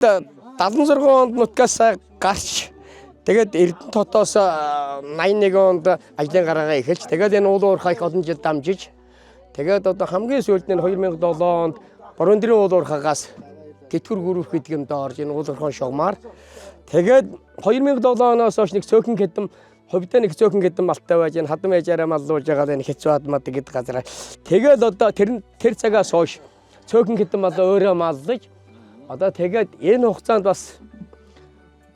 76 онд нутгаас гарч, тэгээд Эрдэнэ хотоос 81 онд ажлын гараагаа эхэлж, тэгээд энэ уул уурхай их олон жил дамжиж, тэгээд одоо хамгийн сүүлд нь 2007 онд Борондрын уул уурхаагаас тэтгэвэр гүрүүх гэдэг юм доо орж, энэ уул уурхайн шугамаар, тэгээд 2007 оноос хойш нэг цөөхөн хэдэн хувьдаа нэг цөөхөн хэдэн малтай байж, энэ хадам ээжээрээ маллуулж байгаа энэ хэцүү адмад гэдэг газараа. Тэгээд одоо тэр цагаас хойш цөөхөн хэдэн малаа өөрөө маллаж, одоо тэгээд энэ хугацаанд бас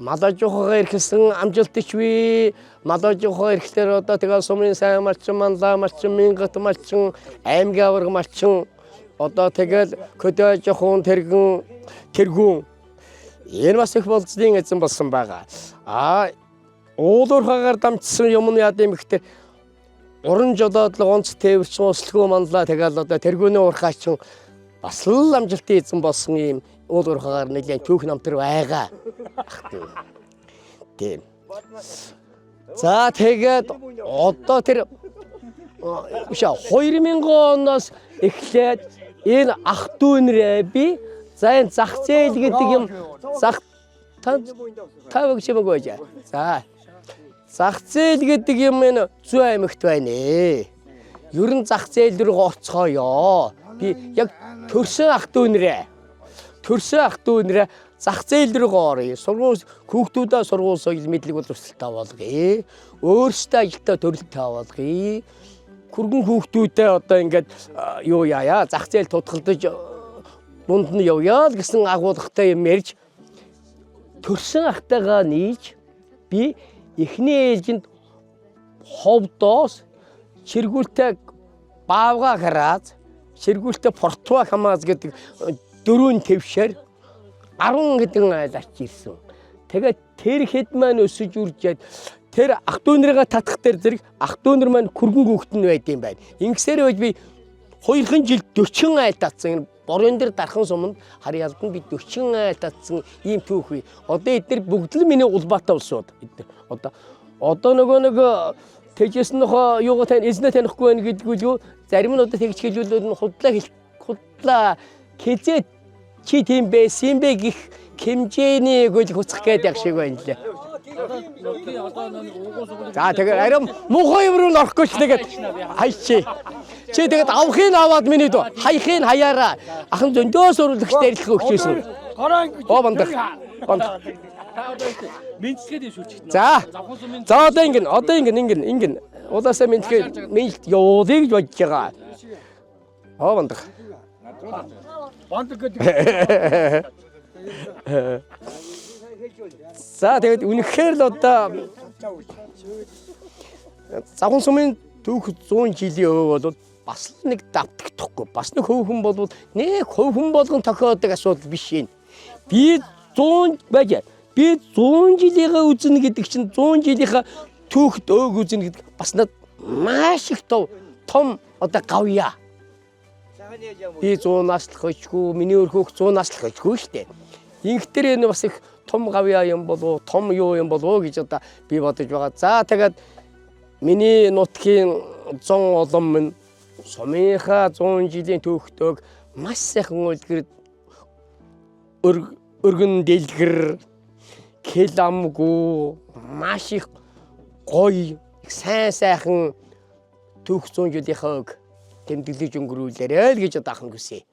малажухаа эрхэлсэн амжилт ичвээ. Малажухаа эрхлээр одоо тэгээд сумын сайн малчин, манлаа малчин, мингат малчин, аймгийн аварга малчин, одоо тэгээд көдөө жохун тэргэн тэргүүн, энэ бас их болцлын эзэн болсон байгаа. А уул уурхаагаар дамжсан юм нь яад юм ихтэй уран жолоодлого онц тээвэрчин услгүй манлаа, тэгэл одоо тэргүүний уурхаачин бас л амжилтын эзэн болсон юм уул уурхаагаар нэлээд түүх намтар байгаа. Тийм. За, тэгээд одоо тэр биш 2000 оноос эхлээд энэ ах дүүнрээ би, за, энэ зах зээл гэдэг юм, зах та та өгч юм уу? За, зах зээл гэдэг юм энэ зүүн аймагт байна ээ. Ер нь зах зээл рүү орцгоё. Би яг төрсөн ах дүүнрээ. Төрсөн ах дүүнрээ зах зээл рүү оръё. Сургууль хүүхдүүдээ сургууль соёл мэдлэг боловсролтой болгоё. Өөрсдөө ажилдаа төрөлтэй болгоё. Хүргэн хүүхдүүдээ одоо ингээд юу яая, зах зээл тутгалдаж дунд нь явъя л гэсэн агуулгатай юм ярьж, төрсөн ахтайгаа нийлж би эхний ээлжинд ховдоос чиргүүлтэй баавга гараад, чиргүүлтэй портва камаз гэдэг дөрвөн твшээр 10 хэдэн айл ачиж ирсэн. Тэгээд тэр хэд маань өсөж үржээд, тэр ах дүү нарыгаа татах дээр зэрэг ах дүү нар маань хүргэн хүүхэд нь байд юм байна. Ингэсээр байж би хоёрхан жил 40 айл татсан. Борон дээр дархан суманд харьяалд нь би 40 айл татсан ийм түүх бий. Одоо эдгээр бүгд л миний улбаатай улсууд. Эдгээр одоо нөгөө тэжээс нөхөө юугаа тань эзнээ танихгүй байна гэдгүү л юу. Зарим нь одоо тэгж хэлүүлээд нь худлаа хэл худлаа хизээ чи тийм байсан юм бэ гих хэмжээний гол хуцах гээд яг шиг байна лээ. За, тэгээд арай муухай юм руу н орохгүй ч тэгээд хайчи. Чи тэгээд авахыг аваад миний дөө хаяхыг хаяараа ахан зөндөө сурлагч дээрлэх өгчээсэн. Оо, бандах. Бандах. Мэдчихэд юм шүлжигдэн. За. Завхан сумын За, одоо ингэн, одоо ингэн, ингэн, ингэн. Улаасаа мэдлэгээ мэдлэлт явуулъя гэж бодож байгаа. Оо, бандах. Бондог гэдэг. За, тэгээд үнэхээр л одоо Завхан сумын түүх 100 жилийн өвөө бол бас л нэг давтагдахгүй. Бас нэг хөвхөн бол нэг хөвхөн болгон тохиодог асуудал биш юм. Би 100 байж би 100 жилийнхаа үзнэ гэдэг чинь 100 жилийнхаа түүхт өөг үзнэ гэдэг бас над маш их том одоо гавьяа. Би 100 наслах гэжгүй, миний өрхөөх 100 наслах гэжгүй шүү дээ. Инхтэр энэ бас их том гавьяа юм болов, том юу юм болов гэж одоо би бодож байгаа. За, тэгээд миний нутгийн 100 улам минь сумынхаа 100 жилийн түүхтөөг маш сайхан үлгэр өргөн дэлгэр кэл амгүй маш их гоё сайн сайхан түүх 100 жилийнхаа өг тэмдэглэж өнгөрүүлээрэй л гэж одоо ахын хүсье.